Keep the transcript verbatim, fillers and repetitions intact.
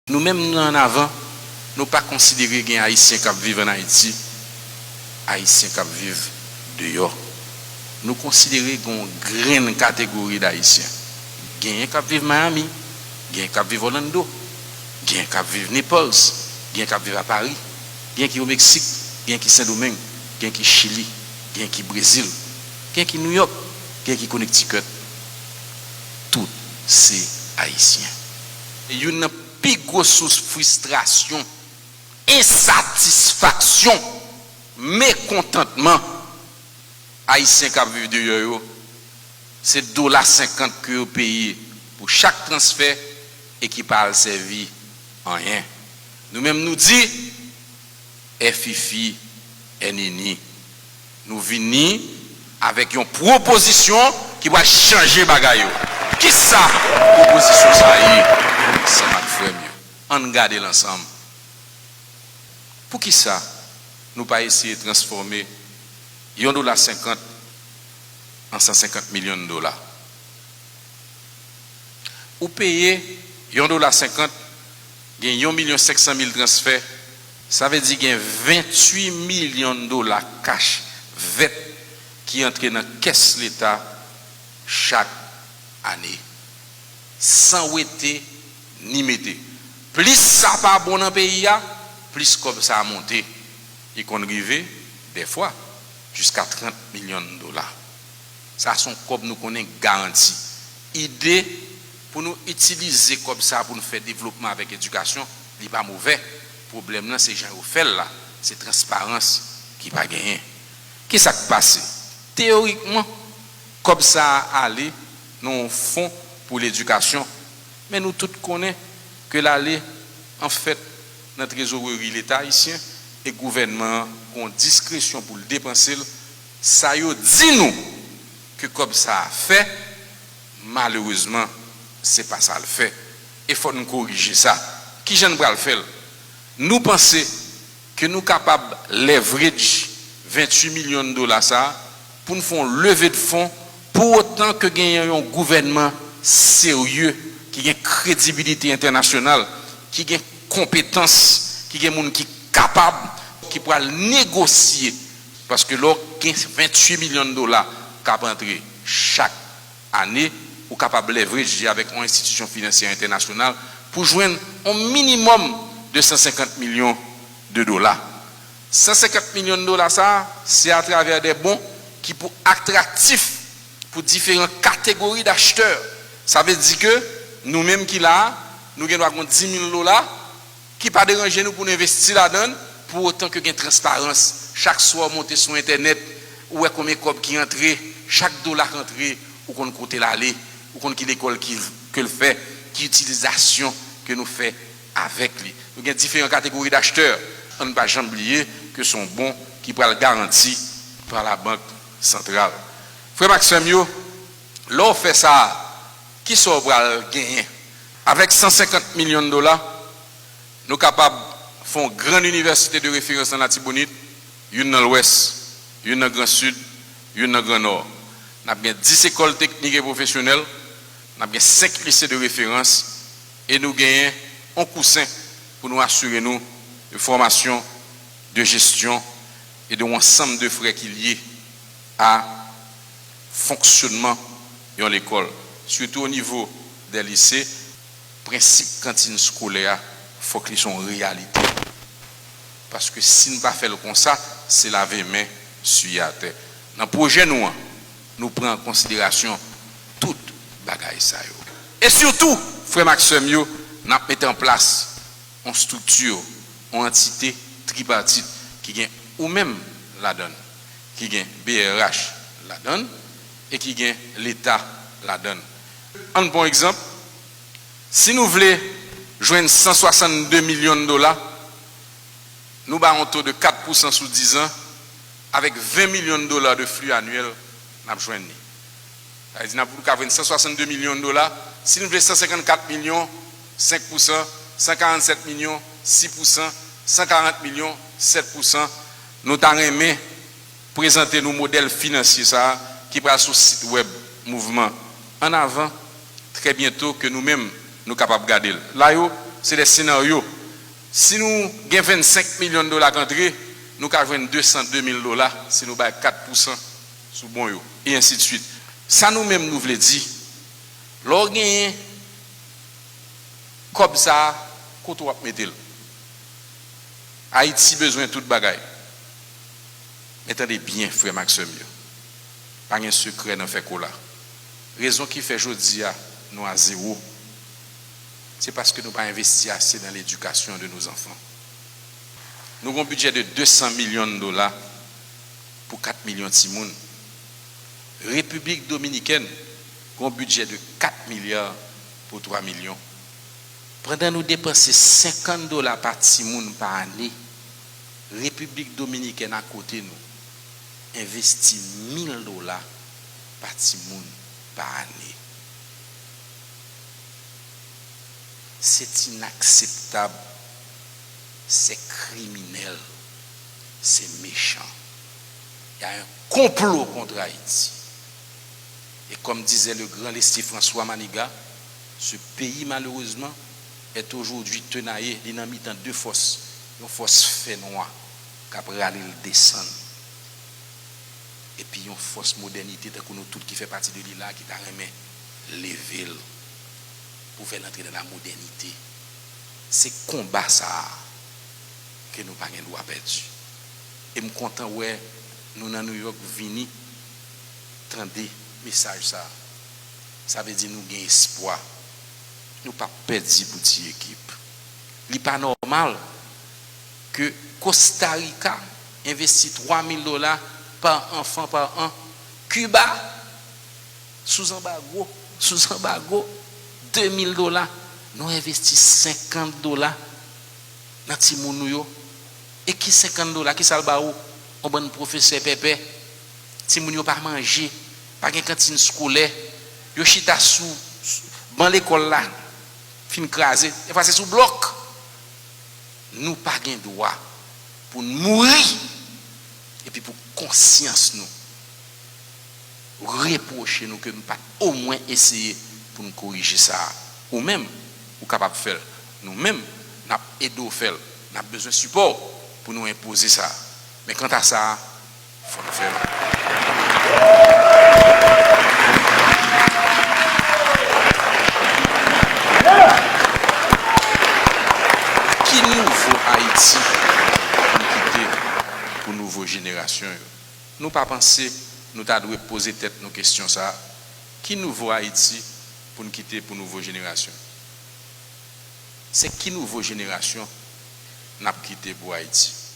Nou menm nan ann avan, nou pa konsidere gen Ayisyen k ap viv ann Ayiti, Ayisyen k ap viv deyò. Nou konsidere gen yon grenn kategori d Ayisyen. Genyen k ap viv Miami, genyen k ap viv Orlando, genyen k ap viv Naples, genyen k ap viv a Pari, genyen ki o Meksik, genyen ki Sendomeng, genyen ki Chili, genyen ki Brezil, genyen ki New York, genyen ki Connecticut. Tout se Ayisyen. E youn nan pi gwo sous fristrasyon, ensatisfaksyon, mekontantman Ayisyen k ap viv deyò yo, se dola senkant ke yo peye pou chak transfè e ki pa al sèvi anyen. Nou menm nou di, è fifi, è nini. Nou vini avèk yon pwopozisyon ki pral chanje bagay yo. Kisa pwopozisyon sa a ye, frè m ak sè m yo? Ann gade l ansanm. Poukisa nou pa eseye transfòme yon dola senkant an san senkant milyon dola? Ou peye yon dola senkant, gen yon milyon senk san mil transfè, sa vle di gen venntuit milyon dola kach vèt ki antre nan kès Leta chak ane, san wete ni mete. Plis sa pa bon nan peyi a, plis kòb sa a monte. Li konn rive, dèfwa, jiska trant milyon dola. Sa se yon kòb nou konnen garanti. Ide pou nou itilize kòb sa a pou nou fè devlopman avèk edikasyon, li pa movè. Pwoblèm nan se jan yo fè l la, se transparans ki pa genyen. Kisa k pase? Teyorikman, kòb sa a ale nan yon fon pou ledikasyon, men nou tout konnen ke l ale, anfèt, nan trezoreri Leta ayisyen e gouvènman an gen yon diskresyon pou l depanse l. Sa yo di nou ke kòb sa a fè, malerezman, se pa sa l fè. E fò n korije sa. Kijan n pral fè l? Nou panse ke nou kapab leverage venntuit milyon dola sa a pou n fè yon leve de fon pou otan ke genyen yon gouvènman serye ki gen kredibilite entènasyonal, ki gen konpetans, ki gen moun ki kapab, ki pral negosye. Paske lè w gen venntuit milyon dola k ap antre chak ane, ou kapab leverage li avèk yon enstitisyon finansyè entènasyonal pou jwenn yon minimòm de san senkant milyon de dola. San senkant milyon dola sa a, se atravè de bon ki pou atraktif pou diferan kategori d achtè. Sa vle di ke nou menm ki la a, nou gen dwa gen di mil dola ki pa deranje nou pou n envesti ladan l, pou otan ke gen transparans. Chak swa w monte sou entènèt, ou wè konbyen kòb ki antre, chak dola k antre, ou konn kote l ale, ou konn ki lekòl ki, ke l fè, ki itilizasyon ke nou fè avèk li. Nou gen diferan kategori d achtè. Ann pa janm bliye ke se yon bon ki pral garanti pa Labank Santral. Frè m ak sè m yo, lè w fè sa a, kisa w pral genyen? Avèk san senkant milyon dola, nou kapab fè yon grann inivèsite de referans nan Latibonit, youn nan Lwès, youn nan Gran Sid, youn nan Gran Nò. N ap gen dis ekòl teknik e pwofesyonèl, n ap gen senk lise de referans, e nou genyen yon kousen pou nou asire nou de fòmasyon, de jesyon e de yon ansanm de frè ki lye a fonksyonman yon lekòl, sitou o nivo dè lise. Prensip kantin eskolè a, fòk li se yon reyalite. Paske si n pa fè l konsa, se lave men, siye atè. Nan pwojè nou an, nou pran an konsiderasyon tout bagay sa yo. E sitou, frè m ak sè m yo, n ap mete an plas yon estrikti, yon antite tripatit ki gen ou menm ladan l, ki gen B R H ladan l e ki gen Leta ladan l. Ann pran yon egzanp, si nou vle jwenn san swasannde milyon dola, nou ba yon to de kat pousan sou diz an, avèk ven milyon dola de fli anyèl, n ap jwenn li. Sa vle di, n ap ka jwenn san swasannde milyon dola. Si n vle san senkannkat milyon, senk pousan, san karannsèt milyon, sis pousan, san karant milyon, sèt pousan, nou ta renmen prezante nou modèl finansye sa a ki pral sou sit wèb mouvman Ann Avan, trè byento, ke nou menm nou kapab gade l. La yo, Se de senaryo. Si nou gen vennsenk milyon dola k antre, nou ka jwenn de san de mil dola si nou bay kat pousan sou bon yo, e ensi de swit. Sa nou menm nou vle di, lè w genyen kòb sa a, kote w ap mete l? Ayiti bezwen tout bagay. Men tande byen, frè m ak sè m yo. Pa gen sekrè nan fè kola. Rezon ki fè jodi a nou a zewo, se paske nou pa envesti ase dans l'éducation de nos enfants. Nou gen yon bidjè de de san milyon dola pou kat milyon timoun. Repiblik Dominikèn gen yon bidjè de kat milya pou twa milyon. Pandan nou depanse senkant dola pa timoun pa ane, Repiblik Dominikèn akote nou envesti mil dola pa timoun pa ane. C'est inacceptable, c'est criminel, c'est méchant. Il y a un complot contre Haïti. Et comme disait le grand Leslie François Manigat, ce pays, malheureusement, est aujourd'hui tenaillé, li nan mitan de fòs, yon fòs fènwa k ap rale l desann, epi yon fòs modènite tankou nou tout ki fè pati de li la, ki ta renmen leve l pou fè l antre nan la modènite. Se konba sa a ke nou pa gen dwa pèdi. E m kontan wè nou nan New York vini tande mesaj sa a. Sa vle di nou gen espwa. Nou p ap pèdi pou ti ekip. Li pa nòmal ke Kosta Rika envesti twa mil dola pa anfan pa an. Kiba, sou zanbago, sou zanbago, de mil dola. Nou envesti senkant dola nan timoun nou yo. E ki senkant dola, ki sa l ba ou? Yon bann pwofesè pèpè. Timoun yo pa manje, pa gen kantin eskolè. Yo chita sou, sou ban lekòl la, fin kraze. Defwa se sou blòk. Nou pa gen dwa pou n mouri epi pou konsyans nou repwoche nou ke n pa t omwen eseye pou n korije sa a. Ou menm, ou kapab fè l. Nou menm, n ap ede w fè l. N ap bezwen sipò w pou nou enpoze sa a. Men kanta sa a, fò n fè l. Ki nouvo Ayiti pou n kite pou nouvo jenerasyon yo? Nou pa panse nou ta dwe poze tèt nou kesyon sa a? Ki nouvo Ayiti pou n kite pou nouvo jenerasyon? Se ki nouvo jenerasyon n ap kite pou Ayiti?